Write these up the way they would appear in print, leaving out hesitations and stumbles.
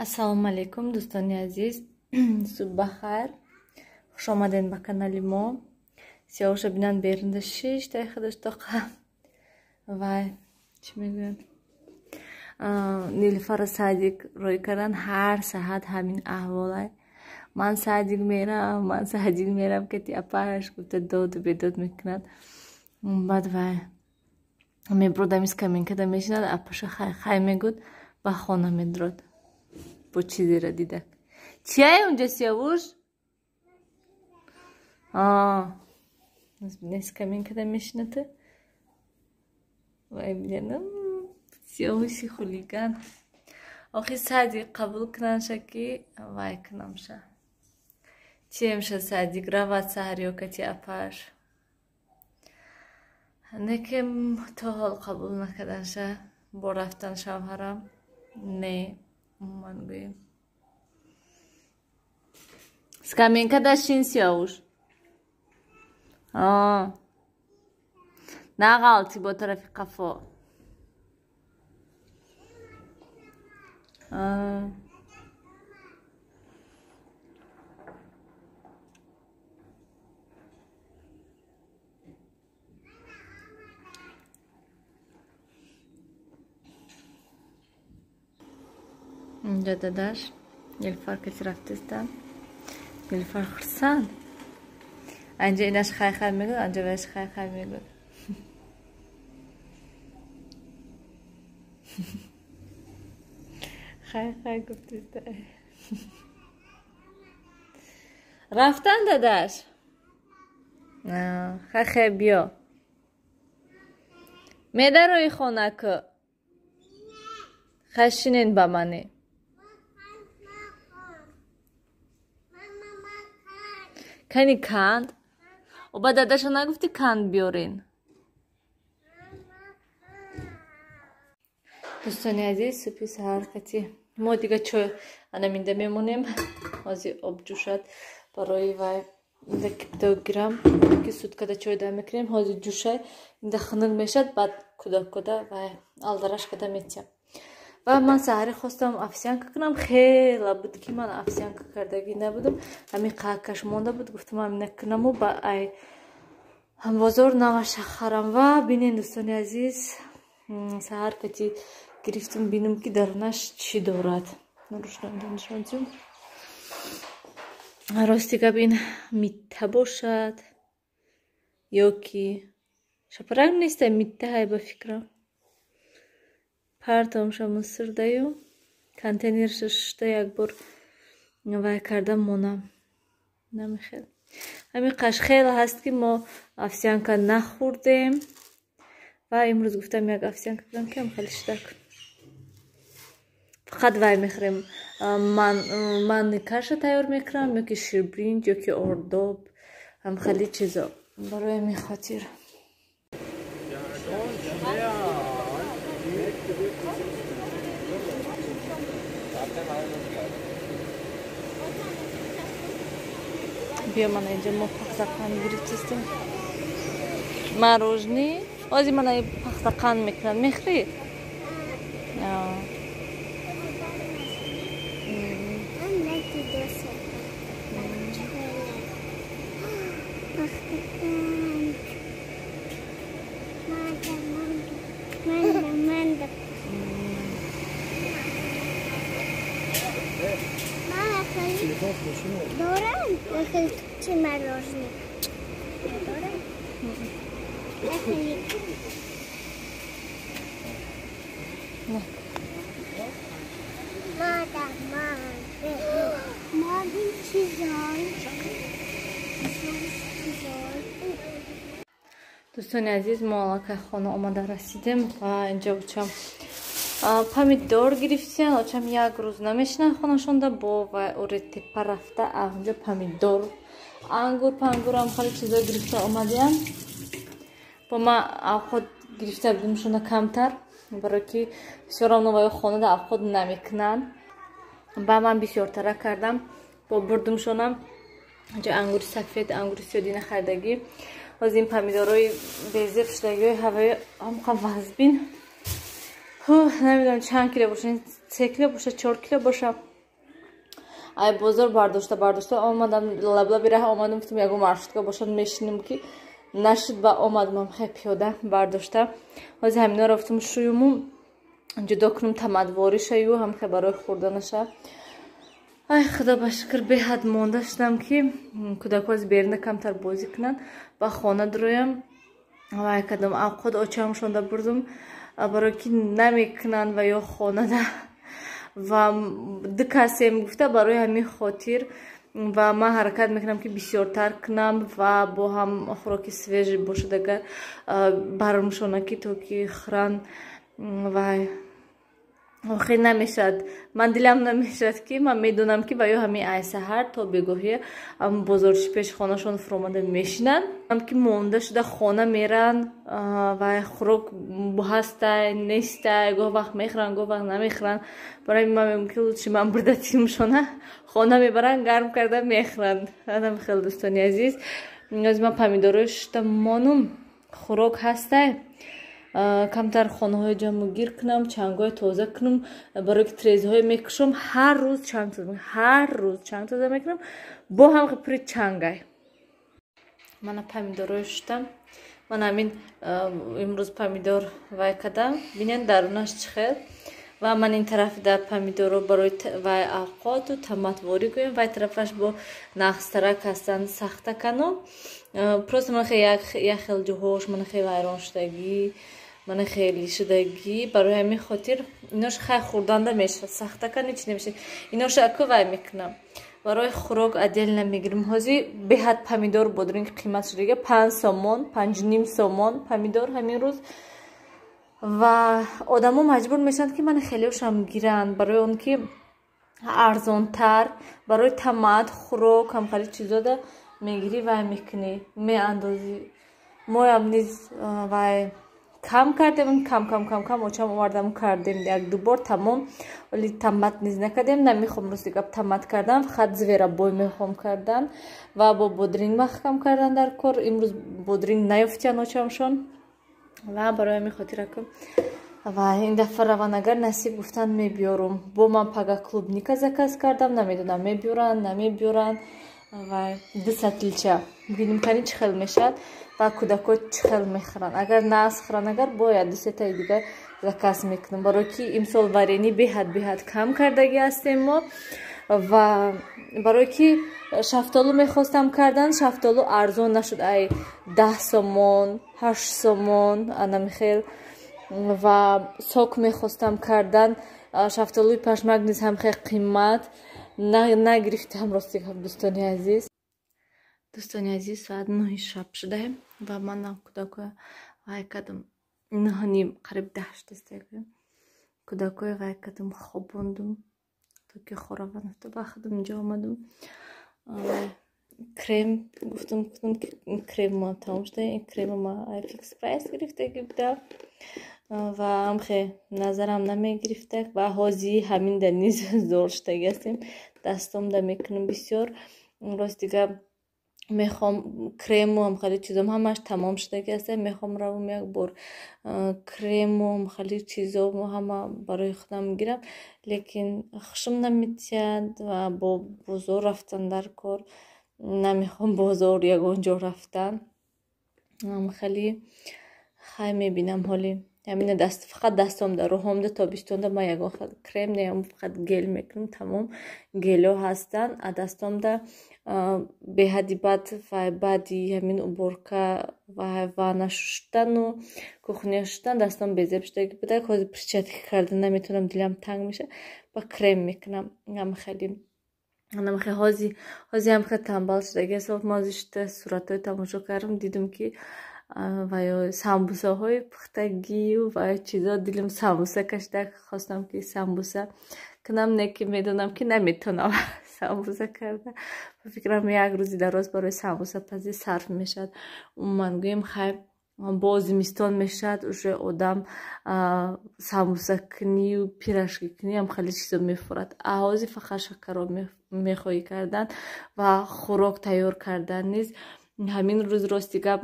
Ассалому алайкум, дӯстони азиз. Субҳ бахайр. Хуш омадед ба канали мо. Сиёҳша бинанд берунда шиштай худаш тоқа. Вай, чӣ мегӯянд? Нилуфарро садик рӯй кардан ҳар саҳат ҳамин аҳволай. Ман садик мерам, ман садик мерам, кати апааш гуфта доду бедод мекунад. Баъд вай мебурод ҳамин скамейкада мешинад, апаша хай хай мегӯд, ба хона медурод. Бо чизеро дида. Чияй унҷа Сиёвуш? Скамейкада мешинад. Вай бинам Сиёвуши хулиган. Охи садик қабул кунанша ки вай кунамша. Чиемша садик равад саҳар ё кати апаш. Не ки то ҳол қабул накарданша бо рафтан шавҳарам. Не, умуман гӯем. Скамейкада шин Сиёвуш. Нағалти бо тарафи қафо. Инҷа дадаш Нилуфар кати рафтестан. Нилуфар хурсанд. Анҷа инаш хай хай мегӯд, анҷа ваяш хай хай мегӯд. Хай хай гуфтиста. Рафтан дадаш? Хай хай биё. Медарои хона ку. Хай шинен ба мане. Кани канд? Оба дадаша нагуфти канд биёрен. Дӯстони азиз, субҳи саҳар кати мо дига чой анаминда мемонем. Ҳозир об ҷӯшад барои вай инда кипто гирам ки суткада чой дам мекунем. Ҳозир ҷӯшай инда хунук мешад, баъд куда-куда вай алдараш када метиям. Ва ман саҳарӣ хостам овсянка кунам. Хела буд ки ман овсянка кардагӣ набудам. Ҳамин қаакаш монда буд, гуфтам ҳамина кунаму ба ай бозор наваша харам. Ва бинен дӯстони азиз, саҳар кати гирифтам бинам ки дарунаш чӣ дорад. Нурушноншонтюм. Рости гап ин митта бошад ё ки шапарак неста, митта ҳай ба фикрам. Партомша мусирдаю контейнерша шушта як бор вай карда монам. Намехел. Ҳамин қаш хеле ҳаст ки мо овсянка нахӯрдем ва имрӯз гуфтам як овсянка кунам ки хеле шидак. Фақат вай мехӯрем. Ман каша тайёр мекунам ё ки ширбиринҷ ё ки ордоб, ҳам хеле чизо. Барои ҳамин хотир. Биё мана инҷа мо пахтақанд гирифтистем. Мороженое. Ҳозир мана пахтақанд мекунанд. Мехӯрӣ? Дорам? Чи мороженое? Дорам? Дӯстони азиз, мо аллакай хона омада расидем ва инҷа очам помидор гирифтиян. Очам як рӯз намешинад хонашонда, бо вай Оретепа рафта анҷо помидор, ангур, пангурам хеле чизо гирифта омадиян. Бо ман авқот гирифта будимшона камтар, барои ки всё равно вай хонада авқот намекунанд. Ба ман бисёртара кардам, бо бурдумшонам анҷо ангури сафед, ангури сиёдина харидагӣ. Ҳозир ин помидорои безеб шудагиҳои ҳавои ҳамқа вазбин. Намедонам чанд кило боша, 3 кило боша, 4 кило боша. Ай бозор бардошта бардошта омадам, лаблаби раҳ омадам, гуфтам, ягон маршрутка бошад, мешинем, ки нашуд, ба омадам хе пиёда бардошта. Ҳозир ҳаминоро гуфтам, шӯюму ҷудо кунам, тамадворишаю ҳамхе барои хӯрданаша. Ай, худо ба шукр, беҳад монда шудам, ки кӯдакҳо аз берина камтар бозӣ кунанд, ба хона дуроям. Вай кардам, авқот очамшонда бурдум, барое ки намекунанд ва ё хонада ва ду касем гуфта, барои ҳамин хотир. Ва ман ҳаракат мекунам, ки бисёртар кунам ва бо ҳам хӯроки свежий бошад, агар бармшона, ки то ки хӯранд. Вай охир намешавад, ман дилам намешавад, ки ман медонам, ки ва ё ҳамин ай саҳар то бегоҳӣ бозорчи пеши хонашон фуромада мешинанд, ки монда шуда хона меранд ва хӯрок ҳастай, нестай, гоҳ вақт мехӯранд, гоҳ вақт намехӯранд. Барои ман мегӯям, ки лучше ман бурда тимшона, хона мебаранд, гарм карда мехӯранд. Анам хеле, дӯстони азиз, оз ман помидорҳои шушта монум, хӯрок ҳастай, камтар хонаҳои ҷамъу гир кунам, чангҳои тоза кунам, барои ки трезҳое мекушам, ҳар рӯз чанг тоза, ҳар рӯз чанг тоза мекунам, бо ҳам пури чангай. Мана помидорҳои шуштам, ман ҳамин имрӯз помидор вай кардам, бинед, дарунаш чӣ хел. Ва ман ин тараф дар помидорро барои вай авқоту таматворӣ гӯем, вай тарафаш бо нағзтарак ҳастанд, сахтакану просто ман як хел ҷоҳош мана хел вайрон шудагӣ, мана хеле шудагӣ. Барои ҳамин хотир инош хай хӯрданда мешавад, сахтака ҳеч намешавад. Инош аку вай мекунам, барои хӯрок отдельно мегирим. Ҳозир беҳад помидор, бодринг қимат шудага, 5 сомон, 5,5 сомон помидор ҳамин рӯз. Ва одамо маҷбур мешаванд, ки мана хелеошам гиранд, барои он ки арзонтар барои тамат, хӯрок, ҳамхали чизода мегирӣ, вай мекунӣ, меандозӣ. Моям низ вай кам кардем, кам кам кам кам очам овардам, кардем як дубор, тамом. Вале тамат низ накардем, намехом, рости гап, тамат кардан, фақат зверобой мехом кардан ва бо бодринг маҳкам кардан дар кор. Имрӯз бодринг наёфтиян очамшон ва барои ҳамин хотир ака ва ин дафъа раван, агар насиб гуфтан, мебиёрум. Бо ман пага клубника заказ кардам, намедонам, мебиёранд, намебиёранд. Ва ду сатилча бинем, кани чӣ хел мешавад ва кӯдакҳо чӣ хел мехӯранд. Агар нағз хӯранд, агар бояд ду сетаи дигар заказ мекунам, барое ки имсол варенье беҳад беҳад кам кардагӣ ҳастем мо. Ва барое ки шафтолу мехостам кардан, шафтолу арзон нашуд, ай 10 сомон, 8 сомон анамихел. Ва сок мехостам кардан, шафтолуи пашмак низ ҳам хел қимат, нагирифтам, рости гап, дӯстони азиз. Дӯстони азиз, соат 9-и шаб шудаем ва манам кӯдакоя вай кардам, 9:30, қариб 10 шудааст, кӯдакоя вай кардам, хобондум, то ки хораван. Ба худам инҷо омадум, крем гуфтам кунам, крем ма тамом шуда. Ин крема ма Фикс Прайс гирифтагӣ будам ва ҳамхе назарам намегирифта. Ва ҳози ҳаминда низ зор шудагӣ ҳастем, дастомда мекунам бисёр. Рости гап, мехоҳам крему ҳамхали чизом ҳамаш тамом шудагӣ аст, мехоҳам равам, як бор крему ҳамхали чизому ҳама барои худам гирам, лекин хушам наметиҳад ва бо бозор рафтан дар кор, намехоҳам бозор ягон ҷо рафтан ҳамхали. Хай, мебинам, ҳоли ҳамина даст, фақат дастомда, рӯҳомда. Тобистонда ман ягон крем не, фақат гел мекунам, тамом, гелҳо ҳастанд. А дастомда беҳади бад ва баъди ҳамин уборка ва ванна шуштану кухня шуштан дастом безеб шудагӣ буда. Ҳозир перчатка карда наметавонам, дилам танг мешавад, ба крем мекунам ҳамхели. Анамхе ҳози ҳам хеле танбал шудагӣ аст. Ман ҳози шуда суратҳои тамошо кардам, дидам, ки ва ё самбусаҳои пухтагию ва чизо, дилам самбуса кашида, хостам, ки самбуса кунам, не ки медонам, ки наметавонам самбуса карда. Ба фикрам, як рӯзи дароз барои самбусапазӣ сарф мешавад. Умуман гӯем, хай, бо зимистон мешавад, уже одам самбусакунию пирожки кунӣ, ҳам хеле чизо мефурад. А ҳозир фақат шакароб мехоҳӣ кардан ва хӯрок тайёр кардан низ. Ҳамин рӯз, рости гап,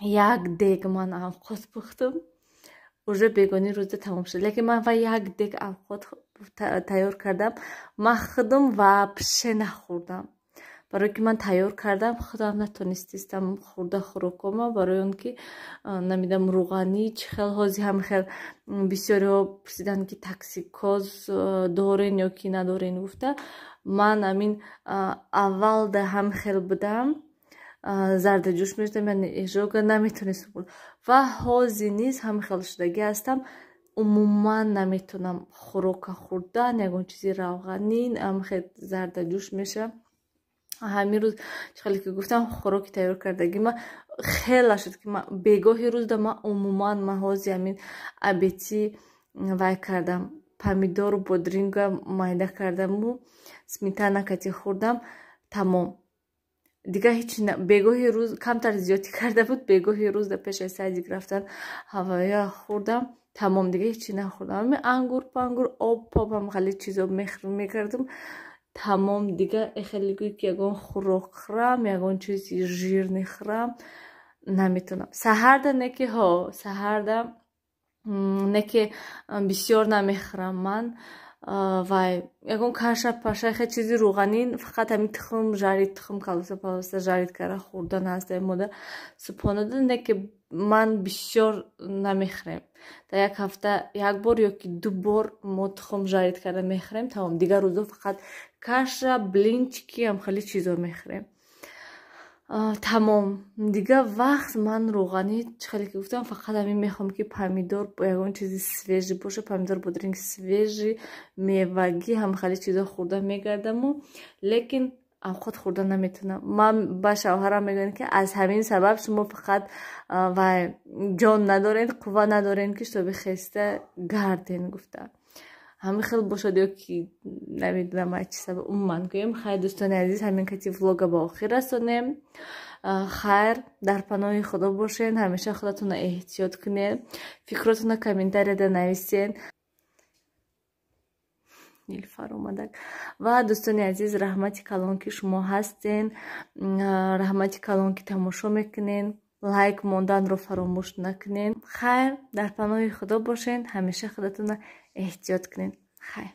як дег ман авқот пухтум, уже бегони рӯза тамом шуд, лекин ман ва як дег авқот Тайёр кардам, ман худам вообще нахӯрдам, барое ки ман тайёр кардам, худам натонистистам хӯрда хӯрокома, барои он ки намедам, рӯғанӣ чӣ хел. Ҳози ҳам хел бисёриҳо пурсиданд, ки токсикоз дорен ё ки надорен гуфта. Ман амин аввалда ҳам хел будам, зардаҷӯш мешудам, яъне изжога, наметонистам. Ва ҳози низ ҳам хел шудагӣ ҳастам. Умуман наметонам хӯрока хӯрдан, ягон чизи равғанин, ҳамхел зардаҷӯш мешавам. Ҳамин рӯз, чӣ хеле ки гуфтам, хӯроки тайёр кардагӣ ма хела шуд, ки бегоҳи рӯзда ман умуман, ман ҳози ҳамин обеди вай кардам, помидору бодринга майда кардаму сметана кати хӯрдам, тамом, дигар ҳеч. Бегоҳи рӯз камтар зиёдтӣ карда буд. Бегоҳи рӯз да пеш аз садик рафтан ҳавоя хӯрдам, тамом, дигар ҳечи нахӯрдам. Ҳамин ангур пангур, об поб, ҳам хеле чизо мекардам, тамом. Дигар хеле гӯй ки ягон хӯрок хӯрам, ягон чизи жирный хӯрам, наметонам. Саҳарда не ки, ҳо, саҳарда не ки бисёр намехӯрам ман. Вай ягон каша паша, хе чизи рӯғанин, фақат ҳамин тухм жарить, тухм, колбаса палбаса жарить карда хӯрдан ҳаст мода субҳонада. Не ки ман бисёр намехӯрем, дар як ҳафта як бор ё ки ду бор мо тухм жарить карда мехӯрем, тамом. Дигар рӯзо фақат каша, блинчики, ҳам хеле чизо мехӯрем, тамом. Дигар вақт ман рӯғанӣ, чӣ хеле ки гуфтам, фақат ҳамин мехоҳам, ки помидор бо ягон чизи свежий боша, помидор, бодринг свежий, мевагӣ, ҳам хеле чизо хӯрда мегардаму, лекин авқот хӯрда наметавонам. Ман ба шавҳарам мегӯям, ки аз ҳамин сабаб шумо фақат вай ҷон надоред, қувва надоред, ки чтобы хеста гарден гуфта. Ҳамин хел бошад ё ки намедонам аз чӣ сабаб умуман гӯем. Хайр, дӯстони азиз, ҳамин кати влога ба охир расонем. Хайр, дар паноҳи Худо бошед, ҳамеша худатонро эҳтиёт кунед, фикротонро комментарияда нависед. Нилфар омадак. Ва дӯстони азиз, раҳмати калон, ки шумо ҳастен, раҳмати калон, ки тамошо мекунед, лайк монданро фаромӯш накунед. Хайр, дар паноҳи Худо бошед, ҳамеша худатонро эҳтиёт кунед. Хайр.